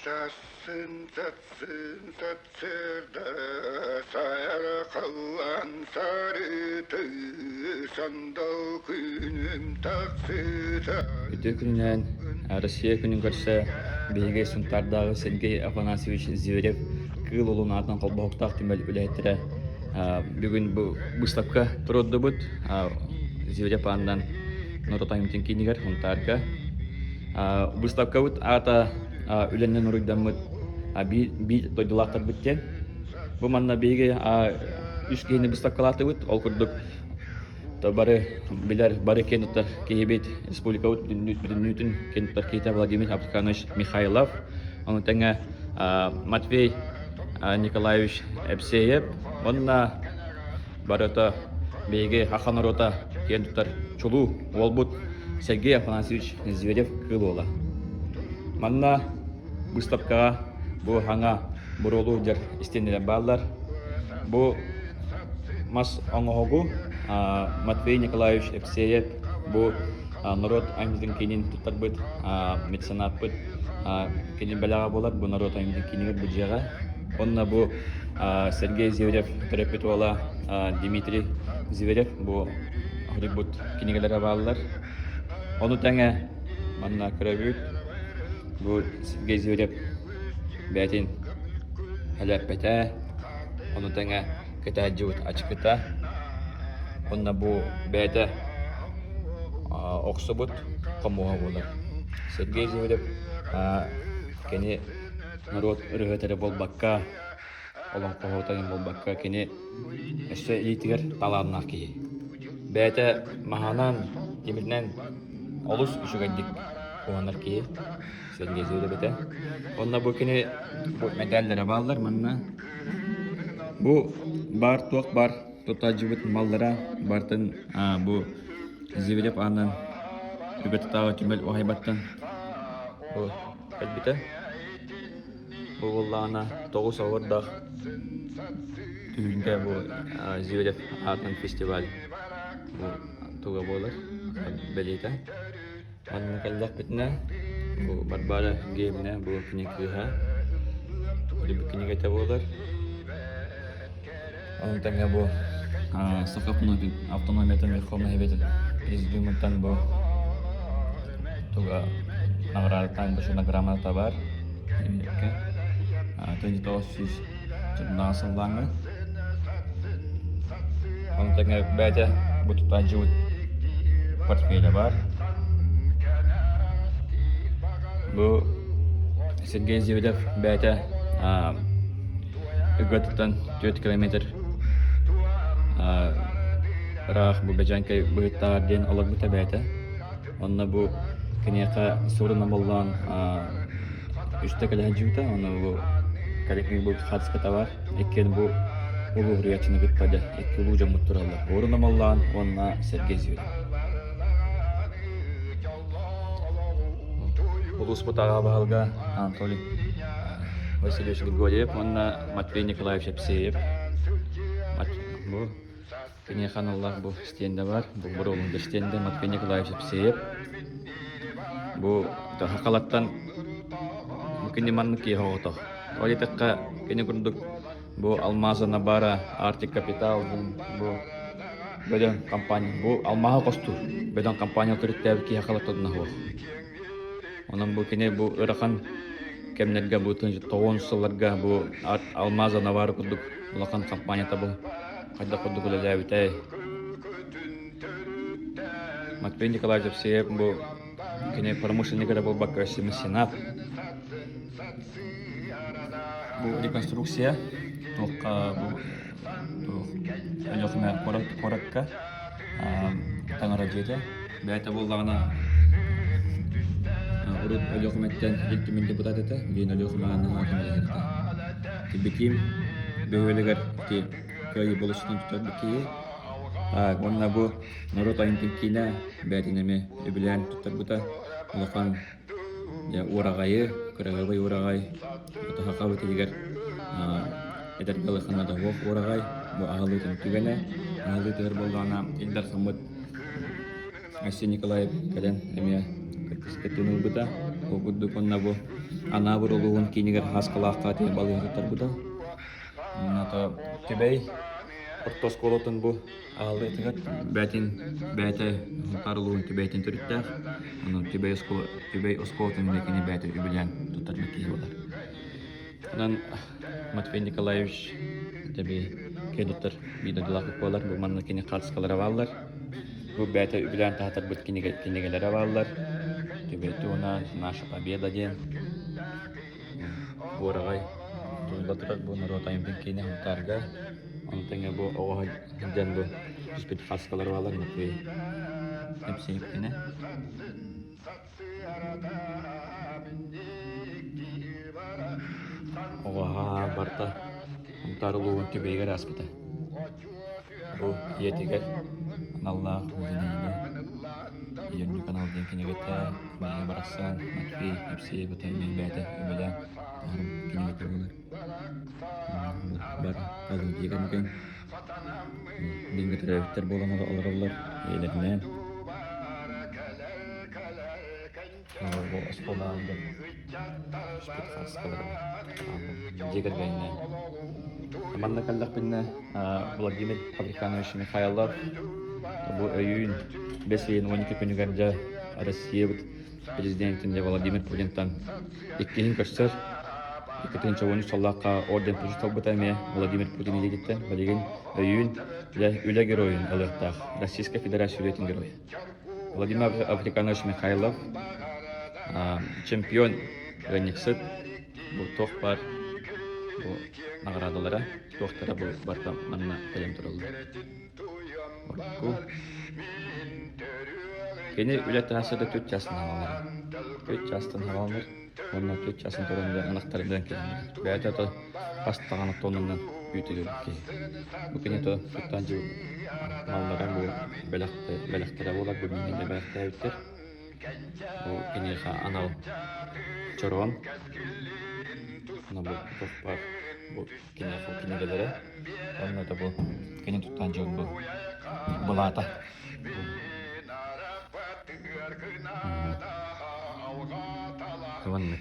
Сассын, сассын, сарсыарда сайархаллан сарыты сандал күнүм тахсыта. Үтүө күнүнэн Россия күнүн көрсө биһиги Сунтаардааҕы Сергей Афанасьевич Зверев Кыыл Улун аатынан холбоһуктаах түмэл үлэһиттэрэ бүгүн бу быыстапка туруордубут. Зверев аанынан норуот айымньытын киинигэр Сунтаарга. Быыстапкабыт аата үлэннэн уруйдаммыт биир дойдулаахтарбыт диэн. Бу манна биһиги үс киһини быыстапкалаатыбыт. Ол курдук бары билэр, бары киэн туттар киһибит, республикабыт бүтүннүүтүн киэн туттар киһитэ Владимир Абдыканович Михайлов, ону тэҥэ Матвей Николаевич Эпсеев уонна барыта биһиги саха норуота киэн туттар чулуу уолбут Сергей Афанасьевич Зверев кыыл уола. Манна быыстапкаҕа бу хаҥа буруолуу дьар истиэнэлэр бааллар. Бу мас оҥоһугу Матвей Николаевич Евсеев бу норуот айымньытын киинин туттарбыт меценаппыт кини бэлэҕэ буолар бу норуот айымньытын киинигэр бу дьиэҕэ. Онно бу Сергей Зверев төрөппүт уола Дмитрий Зверев бу хоруйбут кинигэлэрэ бааллар. Ону тэҥэ манна көрөбүт бу Сергей Зверев бэйэтин элэппэтэ, ону тэҥэ кэтээдьибит ачыкыта уонна бу бэйэтэ охсубут хомуоһа буолар. Сергей Зверев кини норуот ырыаһыта эрэ буолбакка, олоҥхоһута эрэ буолбакка, кини өссө илиитигэр талааннаах киһи. Бэйэтэ маһынан, тимиринэн олус үчүгэйдик уһанар киһи. Сергей Зверев этэ. Онно бу кини бу мэтээллэрэ бааллар манна. Бу баар туох баар тутааччыбыт маллара барытын бу Зверев аанынан Үгэтытааҕы түмэл уһайбаттан бу кэлбитэ. Бу буоллаҕына тоҕус оҕурдаах түһүлгэ бу Зверев аатынан фестиваль бу туга буолар бэлиэтэ. Манна кэллэхпитинэ бу Варвара Сергеевна бу кини кыыһа бу кинигэтэ буолар. Ону тэҥэ бу Саха автономиятын Верховнай Советын президиумуттан бу туга наҕараадаттаан бу грамота баар. 1900 сыллааҥҥы Ону тэҥэ бэйэтэ бу тутааччыбыт портфеля баар. Бу Сергей Зверев бэйэтэ Ыгыаттан 4 километр ыраах бу Бэдьэҥкэй быһыттааҕар диэн олорбута бэйэтэ. Онно бу киниэхэ суорун омоллоон үстэ кэлэ сылдьыбыта. Онно бу кэлин бу хаартыската баар. Иккиэн бу улуу суруйааччыны кытта дьэ икки улуу дьоммут тураллар. Уорун Омоллоон уонна Сергей Зверев. Улууспут аҕа баһылыга Анатолий Васильевич Григорьев уонна Матвей Николаевич Епсеев. Бу Киниэхэ аналлаах бу стендэ баар, бу боруолун да стендэ Матвей Николаевич Епсеев. Бу Хахалаттан бу кини маннык киһи оҕото. Ол диэтэххэ кини курдук бу Алмаза Набара, Арктик Капитал бу бөдөҥ компания, бу алмааһы хостуур бөдөҥ компания төрүттээбит киһи Хахалаттан суох. Онон бу кини бу ыарахан кэмнэргэ бу тоҕуон сылларга бу Алмаза Навара курдук улахан компанията бу хайдах курдук үлэлээбитэй. Матвей Николаевич Евсеев бу кини промышленник эрэ буолбакка өссө меценат. Бу реконструкция туохха бу туох Өлүөхүмэ куорат куоракка таҥара дьиэтэ. Бэйэтэ буоллаҕына урут Өлүөхүмэттэн Ил Түмэн депутат этэ, билигин Өлүөхүмэҕэ наһаа көмөлөһөр этэ. Кирбикиим бөһүөлэгэр ити Кыайыы болуссатын тутарбыт киһи. Уонна бу норуот айымньытын киинэ бэйэтин эмиэ үбүлээн туттарбыта. Улахан уораҕайы, кыраһыабай уораҕай, Сахабыт иһигэр эдэргэ улахана да суох уораҕай. Бу аһыллыытын түгэнэ. Аһыллыытыгар буоллаҕына Ил Дархаммыт Айсен Николаев кэлэн эмиэ кыттыыны ылбыта. Ол курдук уонна бу. Анаабыр улууһун киинигэр Һааскалаахха тиийэн балыыһа туттарбыта. Ната Түбэй орто оскуолатын бу ааллыытыгар бээтин бэйэтэ Сунтаар улууһун Түбэйтин төрүттээх. Онон Түбэй оскуола Түбэй оскуолатын эмиэ кини бэйэтэ үбүлээн туттарбыт киһи буолар. Онон Матвей Николаевич тэби киэн туттар биир дойдулаах буолар. Бу манна кини хаартыскалара бааллар. Бу бэйэтэ үбүлээн таһаатарбыт кинигэлэрэ бааллар. Түбэй туһуна «Наша победа» диэн Буораҕай тулла турар бу норуот айымньытын киинэ Сунтаарга. Ону тэҥэ бу оҕо сылдьан бу түспүт хаскалар бааллар Матвей Епсеевкинэ. Оҕоһа барыта Сунтаар улууһун Түбэйигэр ааспыта. Бу ийэтигэр аналлаах Зинаида Ийэ канал диэн кинигэтэ Майя барахсан Матвей Епсеев эмиэ бэйэтэ үбүлээн таһаарбыт кинигэтэ буолар. Бар халыҥ дьиэ кэргэн бииргэ төрөөбүттэр буолан олороллор ийэлэринээн. Бу оскуолаҕа дьон түспүт хаартыскалара дьиэ кэргэнинээн. Манна кэллэхпинэ Владимир Африканович Михайлов бу өйүүн бэс ыйын 12 күнүгэр дьэ Россиябыт президентин дьэ Владимир Путинтан иккиһин көрсөр. 2013 сыллаахха орден Путин талбыта эмиэ Владимир Путин илиититтэн билигин өйүүн дьэ үлэ геройун ылыахтаах Российскай Федерация үлэтин геройа. Владимир Африканович Михайлов чемпион ыанньыксыт бу туох баар бу наҕараадалара туохтара бу барыта манна кэлэн тураллар. Урукку кини үлэ трассада 4 чаастан хааланар. 4 чаастан хааланар уонна 4 чаастан туран ынахтарынан кэлэннэр. Бэйэтэ то хас даҕаны тоннанан үүтүгэр киһи. Бу кини то туттан дьыл маллара бу бэлэхтэрэ буолар бу миигин бэлэхтээбиттэр. Бу киниэхэ анал чороон. Бу туох бу киниэхэ кинигэлэрэ. Онно да бу кини туттан дьыл бу былаата. Маннык.